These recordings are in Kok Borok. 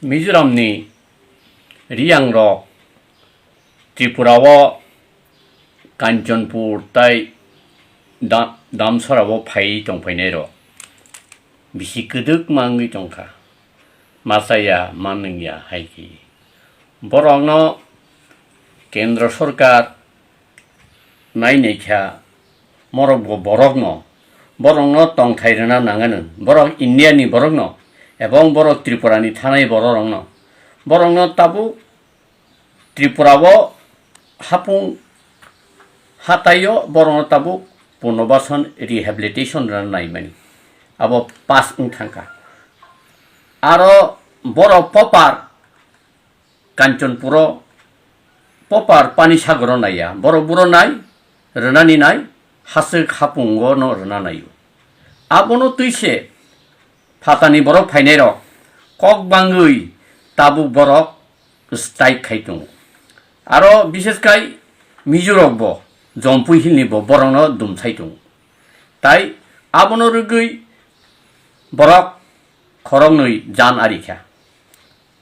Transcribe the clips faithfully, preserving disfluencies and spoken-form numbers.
Mizoramni Riyangrok Tripurao Kanchanpur tei Da-, Damsarao phaiwi tongphainairok bisi kwdwkma wngwi tongkha, machaya manwngya hai khe. Borokno Kendra Sorkar nainai kha, morok bo borokno, borokno tongthai rwna nangano, borok India ni borokno, ebong borok Tripura ni thanai borok rokno, borokno tabuk Tripura o hapung hataio borokno tabuk punobasan rehabilitation rwna naimani, abo pass wng thangkha. Aro borok popar Kanchanpuro popar pani sagoro naiya, borok buro nai, rwnani nai, haswk hapungo no rwna naio. Abono twi se phatani borok phainairok kok bangwi tabuk borok strike khai tongo. Aro bishes kai Mizorok bo Jompui Hill ni bo borokno dumsai tongo. Tai abono rwgwi borok khoroknwi jan ari kha.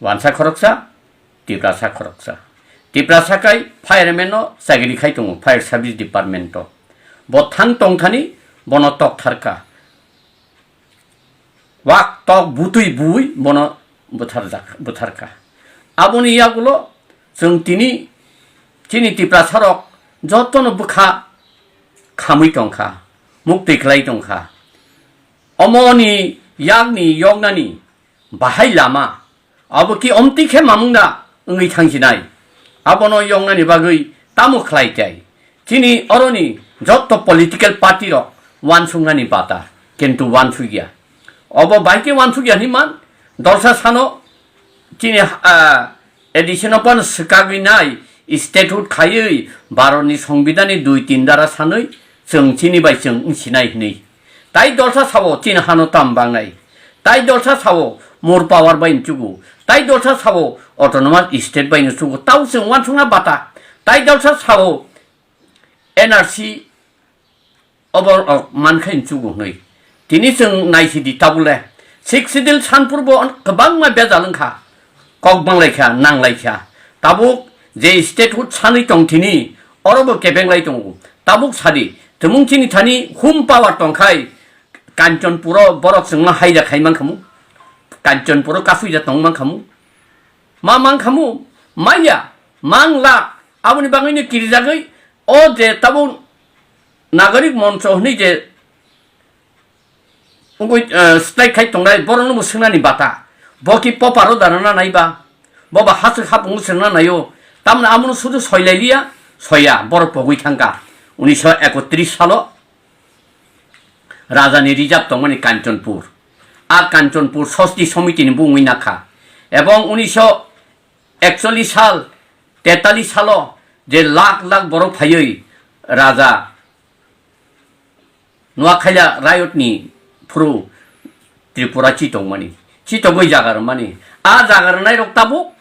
Wansa khoroksa, Tiprasa khoroksa. Tiprasa kai fireman no chagiri khai tongo, fire service department o. Bo thang tongthani bono tokthar kha. Wak tok butwi buwi bono butharjak, butharkha. Aboni yagulo chwng tini chini Tiprasarok jotono bwkha khamwi tongkha, muktwi khlai tongkha. Omoni yakni yoknani bahai lama, abo ki omtwi khe mamungda wngwi thangsinai? Abono yoknani bagwi tamo khlai tai? Chini oroni jotto political party rok wansuknani bata, kintu wansukya. Obo bai khe wansukya hinwi man, dolsa sano chini, ah, addition o phano swkagwi nai, statehood khaiwi Bharatni Songbidanni dui tin dara sanwi chwng chini bai chwng wngsinai hinwi. Tai dolsa sao chini hano tam bangnai. Tai dolsa sao more power bai nchugo. Tai dolsa sao autonomous state bai nchugo. Tao chwng wansukna bata. Tai dolsa sao N R C obo rok mankhai nchugo hwnwi. Tini chwng naisidi tabule. Sixth Schedule sanpurbo kwbangma bejal wngkha. Kok banglaikha, nanglaikha. Tabuk je statehood sanwi tong tini, orobo kebenglai tongo. Tabuk sadi, tumung chini thani hum power tongkhai, Kanchanpuro borok chwngno haida khai mankhamu, Kanchanpuro kasuida tong mankhamu, ma mankhamu, maya, manglak, aboni bagwino kirijagwi o je tabuk Nagarik Moncho hwnwi je wngwi, eh, strike khai tongnai, borokno bo swngnani bata, bo ki poparo dana nanai ba, bo ba hachwk hapung sengna naio, tamni amono sudu soilai liya, soya, borok pogwi thangkha. Unisho ekotris salo rajani reserve tongmani Kanchanpur, a Kanchanpur sosti somitini bungwi nakha, ebong unisho ekchollis sal, tetalish salo je lakh lakh borok phaiwi raja Nuakhaila riot ni phuru Tripura chitongmani, chitogwi jaga rwmani. A jaga rwnai rok tabuk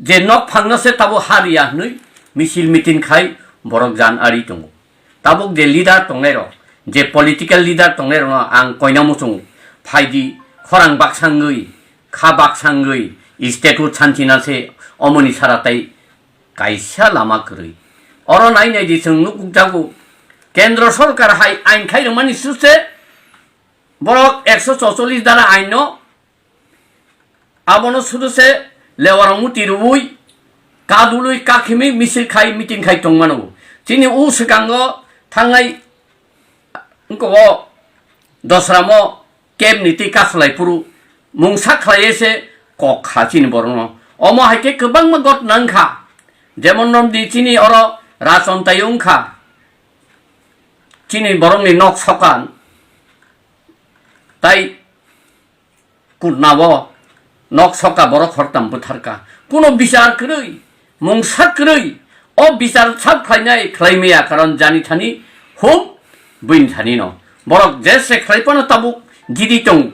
je nok phangno se tabuk ha riya hwnwi misil meeting khai borok jan ari tongo. Tabuk je leader tongnai rok, je political leader tongnai rokno ang koina muchungo, phaidi khorang baksa wngwi, kha baksa wngwi, statehood sanchina se omoni sara tai kaisa lama kwrwi. Oro nai nai di chwng nukjago, Kendra Sorkar hai ain khai rwmani suse borok ekso chocholish dara ain no abono sudu se lewarok muti rwui kadulwi kakhimwi misil khai meeting khai tongmano. Chini u swkango thangnai wngkha o dosramo kebni tei kasalai phuru mungsa khlaiwi se kok kha chini borokno. Omo hai khe kwbangma ghotna wngkha, jemon romdi chini oro Rajon tai wngkha, chini borokni nok sokan tai kurnao nok soka borok hortam bwtharkha. Kuno bichar kwrwi, mungsa kwrwi, o bichar sak khlainai khlaimaya, karon jani thani hum buini thani no. Borok jese khlai phano tabuk gidi tong.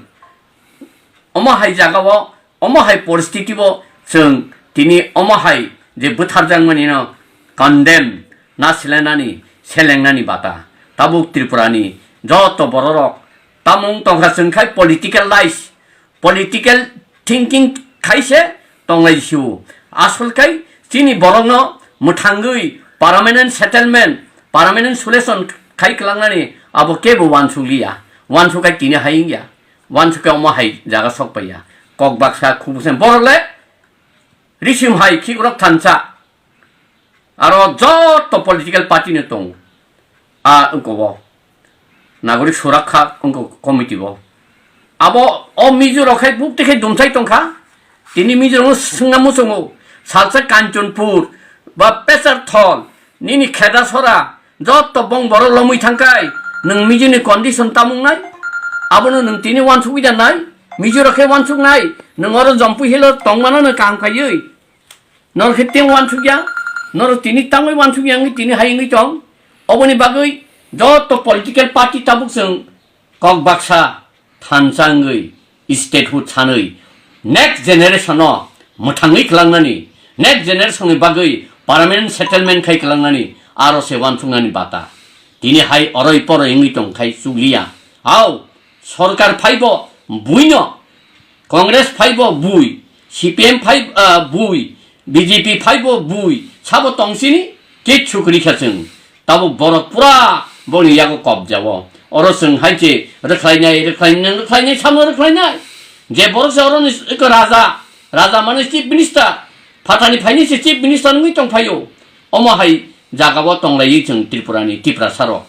Omo hai jagao, omo hai poristiti bo chwng tini omo hai je bwtharjakmani no condemn na silainani selengnani bata. Tabuk Tripura ni joto bororok tamung tongkha chwng khai political lies, political thinking khaise tonglai sio. Asol kai chini borokno mwthangwi permanent settlement, permanent solution khai kwlangnani abo kebo wansukliya. Wansuk kai tini hai wngya. Wansuk kai omo hai jaga sok paiya. Kok baksa khubuksa borok le risim hai khikrok thansa. Aro joto political party ni tongo. A wngkha o Nagorik Surakha wngkha committee o. Abo o Mizo rok khai bukti khai dumsai tongkha. Tini Mizo rok swngna muchungo. Salsa Kanchanpur ba Pesarthol nini Khedasora joto bong borok lomwi thangkhai. Nwng Mizo ni condition tamung nai. Abono nwng tini wansugwi da nai. Mizo rok khai wansuk nai. Nwng oro Jampui Hill o tongmano nwng kaham khaiwi. Norok khe tei wansukya, norok tini tangwi wansukya wngwi tini hai wngwi tong. Oboni bagwi joto political party tabuk chwng kok baksa thansa wngwi statehood sanwi next generation no mwthangwi kwlangnani, next generation ni bagwi permanent settlement khai kwlangnani aro se wansuknani bata. Tini hai oroi poroi wngwi tong khai chukliya. Hao, sorkar phaibo buino, Congress phaibo bui, C P M phai, ah, bui, B J P phaibo bui, sabo tongsini kichu kwrwi kha chwng. Tabuk borok pura boni yago kobjao. Oro chwng hai se rwkhlainai, rwkhlainai, rwkhlainai, samo rwkhlainai. Je borok se oroni eko raja, raja mane chief minister, phatani phaini se chief minister wngwi tongphaio. Omo hai jagao tonglaiwi chwng Tripura ni Tiprasa rok.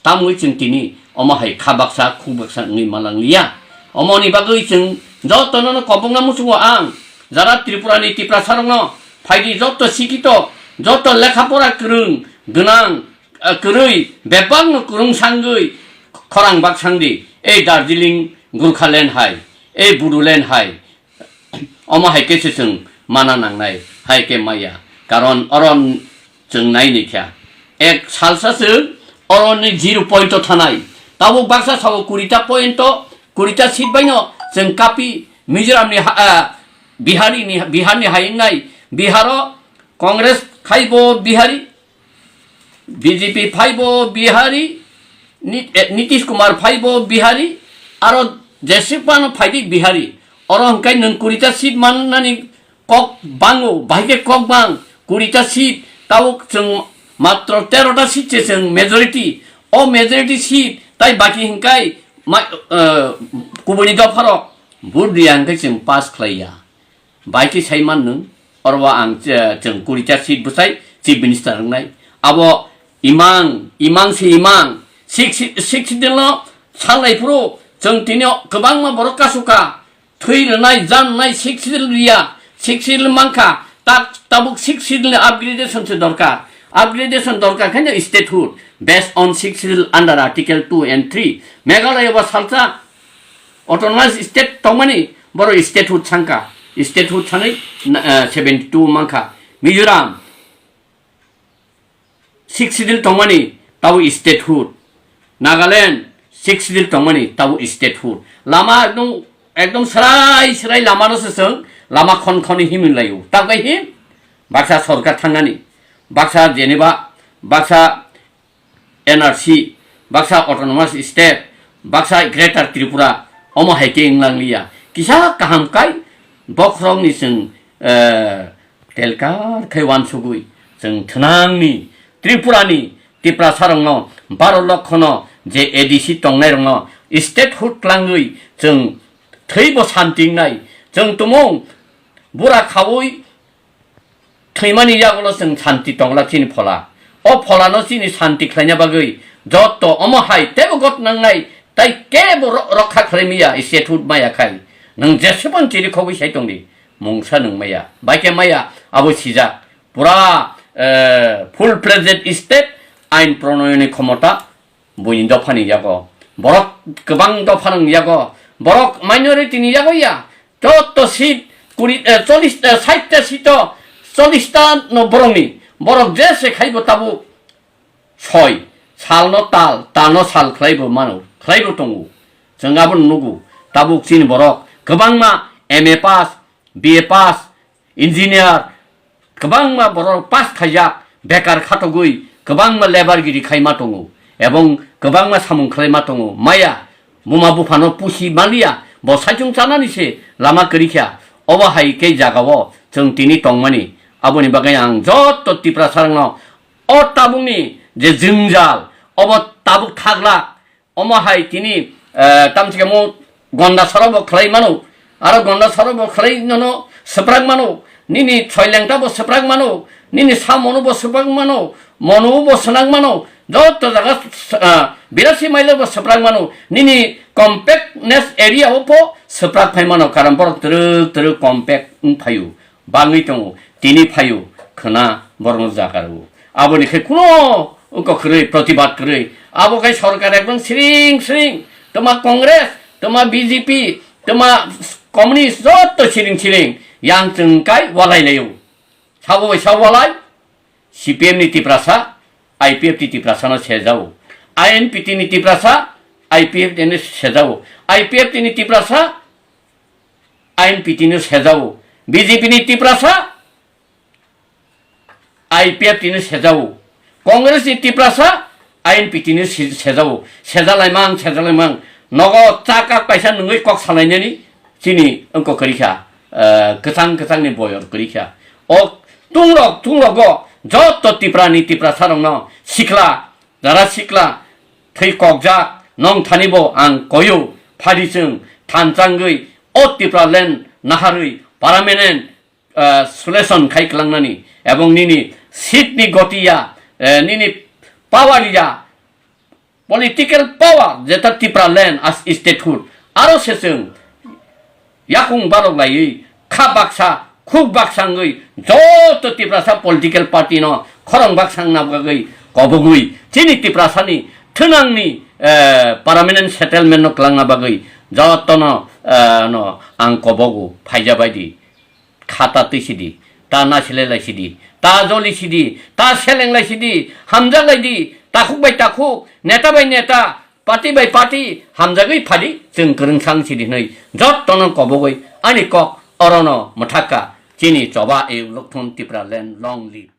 Tamwi chwng tini omo hai kha baksa, khuk baksa wngwi malang liya. Omoni bagwi chwng jotono no kobokna muchungo ang, jara Tripura ni Tiprasa rokno phaidi joto sikito, joto lekha pora kwrwng gwnang, ah, kwrwi bebakno kwrwng sangwi khorang bak sangdi, ei Darjeeling Gurkhaland hai, ei Bodoland hai, omo hai khe se chwng mana nangnai, hai khe maya. Karon oro chwng nai ni kha. Ek salsa chwng oro ni zero point o thanai. Tabuk baksa sabo kurita point o, kurita seat bai no chwng kapi Mizoram ni ha-, ah, Bihari ni, Bihar ni hai wngnai. Bihar o Congress khai bo Bihari, B J P phaibo Bihari, Ni-, eh, Nitish Kumar phaibo Bihari, aro jeswk phano phaidi Bihari. Oro hwnkhe nwng kurita seat mannani kok bango, bahai khe kok bang, kurita seat, tabuk chwng matro terota seat se chwng majority. O majority seat, tai baki hwnkhe ma-, eh, kubuni dopharok vote riya hwnkhe chwng pass khlaiya. Bai khe sai man nwng, oro o ang, eh, chwng kurita seat bwsai chief minister wngnai. Abo imang, imang se imang, six, six din no salnai phuru chwng tini o kwbangma borok kasu kha, thwi rwnai, jan rwnai, six schedule riya, six schedule mankha, tak tabuk six schedule ni upgradation se dorkar. Upgradation dorkar khe no statehood based on six schedule under article two and three. Meghalaya bo salsa autonomous state tongmani, boro statehood sangka, statehood sangwi, eh, seventy two mankha. Mizoram six schedule tongmani, tabo statehood. Nagaland six schedule tongmani, tabo statehood. Lama ekdom, ekdom srai srai lama no se chwng, lama khon khon himwi laio. Tabuk him, baksa sorkar thangnani, baksa jeneba, baksa N R C, baksa autonomous state, baksa Greater Tripura, omo hai khe wnglang liya. Kisa kaham kai bokhorokni chwng, eh, telkar khai wansugwi chwng thnangni Tripurani Tiprasarokno baro lokhono je A D C tongnairokno statehood klangwi chwng thwibo santi wngnai. Chwng tumung bura khaui thwimani yagulo chwng santi tongla chini phola. O pholano chini santi khlaina bagwi joto omo hai teibo got nangnai, tai kebo ro-, rokha khlai maya, statehood maya khai. Nwng jesubon chiri khogwi sai tongdi, mungsa nwng maya, bai khe maya, abo sijak. Pura, eh, full-fledged state ain pronoyoni khomota buini dophani yago. Borok kwbang dopha nang yago. Borok minority ni yago ya. Joto seat kuri, eh, chollish, eh, sait ta seat o chollish ta no borokni. Borok je se khaibo tabuk soi. Salno tal, talno sal khlaibo mano, khlaibo tongo. Chwng abono nugo. Tabuk chini borok kwbangma M A pass, B A pass, engineer, kwbangma borok pass khaijak, bekar khatogwi kwbangma labour giri khaima tongo, ebong kwbangma samung khlaima tongo. Maya, buma buphano pusi maliya, bo saichung chanani se lama kwrwi kha. Obo hai khe jagao chwng tini tongmani, aboni bagwi ang joto Tiprasarokno o tabukni je jwngjal, obo tabuk thaglak, omo hai tini, eh, tamchikamo gonda sorobo khlai mano, aro gonda sorobo khlai nono swprak mano, nini soilengta bo swprak mano, nini samono bo swprak mano, mono bo swnang mano, joto jaga, ah, birasi mailo bo swprak mano, nini compactness area o pho swprak phai mano, karon borok twrwk twrwk compact wng phaio, bangwi tongo, tini phaio, khwna borokno jakaro. Aboni khe kuno wngkok kwrwi, protibad kwrwi. Abo khe sorkar ekdom siring siring, toma Congress, toma B J P, toma Communist, joto siring siring, yang chwng kai walai laio. Sabo bai sabo walai, C P M ni Tiprasa, I P F T Tiprasa no sejao. I N P T ni Tiprasa, I P F T no sejao. I P F T ni Tiprasa, I N P T no sejao. B J P ni Tiprasa, I P F T no sejao. Congress ni Tiprasa, I N P T no se-, sejao. Sejalaimang, sejalaimang. Nogo chakak paisa nungwi kok salainani chini wngkok kwrwi kha, eh, kwchang kwchangni boyor kwrwi kha. O tungrok, tungrogo joto Tiprani Tiprasarokno sikla, jara sikla, thwi kokjak, nong thani bo ang koyo, phadi chwng thanchangwi o Tipraland naharwi permanent, eh, solution khai kwlangnani, ebong nini seat ni goti ya, eh, nini power ya, political power, jeta Tipraland as statehood, aro se chwng yakung barok laiwi kha baksa, khuk baksa wngwi joto Tiprasa political party no khorang baksa wngna bagwi kobogwi chini Tiprasani thwnangni, eh, permanent settlement no kwlangna bagwi jotono, eh, no ang kobogo phaija baidi. Kha ta twi sidi, ta nasilai lai sidi, ta joli sidi, ta seleng lai sidi, hamjak lai di, takhuk bai takhuk, neta bai neta, party bai party, hamjagwi phadi, chwng kwrwng sang sidi hwnwi, jottono kobogwi, ani kok orono mwthakka, chini choba e lokthon Tipraland long live.